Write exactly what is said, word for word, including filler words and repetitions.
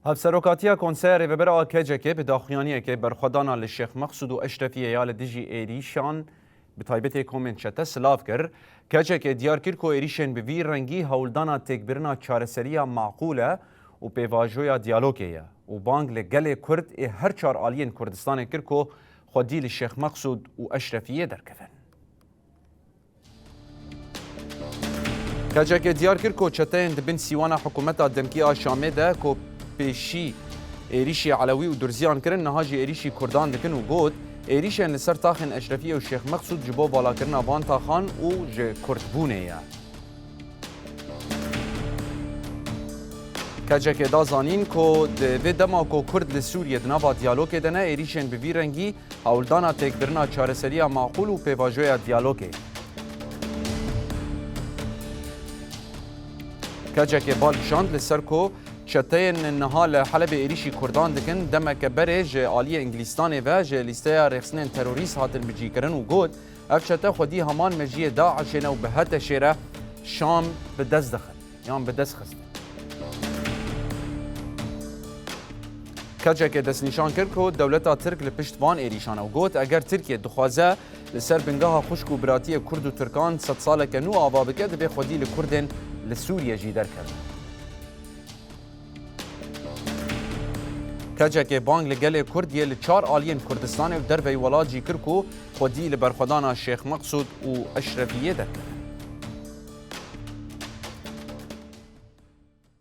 Hevserokatiya Konseya Rêvebir a K C K bi daxuyaniyekê berxwedana li Şêx Meqsûd û Eşrefiyê ya li dijî êrîşan, bi taybetê komên çete silav kir. K C K diyar kir ku êrîşên bi vî rengî hewldana têkbirina çareseriya maqûl e û pêvajoya diyalogê ye û bang li gelê Kurd ê her çar aliyên Kurdistanê kir ku xwedî li Şêx Meqsûd û Eşrefiyê derkevin. K C K diyar kir ku çeteyên di bin sîwana hikûmeta demkî a Şamê de ku pêşî êrîşî Elewî û Durziyan kirin, niha jî êrîşî Kurdan dikin û got, êrîşên li ser taxên Eşrefiyê û Şêx Meqsûd ji bo valakirina van taxan û ji Kurdbûnê ye. K C K da zanîn ku di vê dema ku Kurd li Sûriyê di nava diyalogê de ne, êrîşên bi vî rengî hewldana têkbirina çareseriya maqûl û pêvajoya diyalogê. K C K bal kişand li ser ku çeteyên niha li Helebê êrîşî Kurdan dikin, demeke berê ji aliyê Îngilîstanê ve ji lîsteya rêxistinên terorîst hatin bicîkirin û got, ev çete xwedî heman mejiyê DAIŞê ne û bi HTŞê re Şam bi dest dixin yan bi dest xistin. K C K destnîşan kir ku dewleta Tirk li pişt van êrîşan e û got, eger Tirkiye dixwaze li ser bingeha xwişk û biratiyê Kurd û Tirkan sedsaleke nû ava bike, divê xwedî li Kurdên li Sûriye jî derkeve. K C K bang li gelê Kurd yê li çar aliyên Kurdistanê û derveyî welat jî kir ku xwedî li berxwedana Şêx Meqsûd û Eşrefiyê derkevin.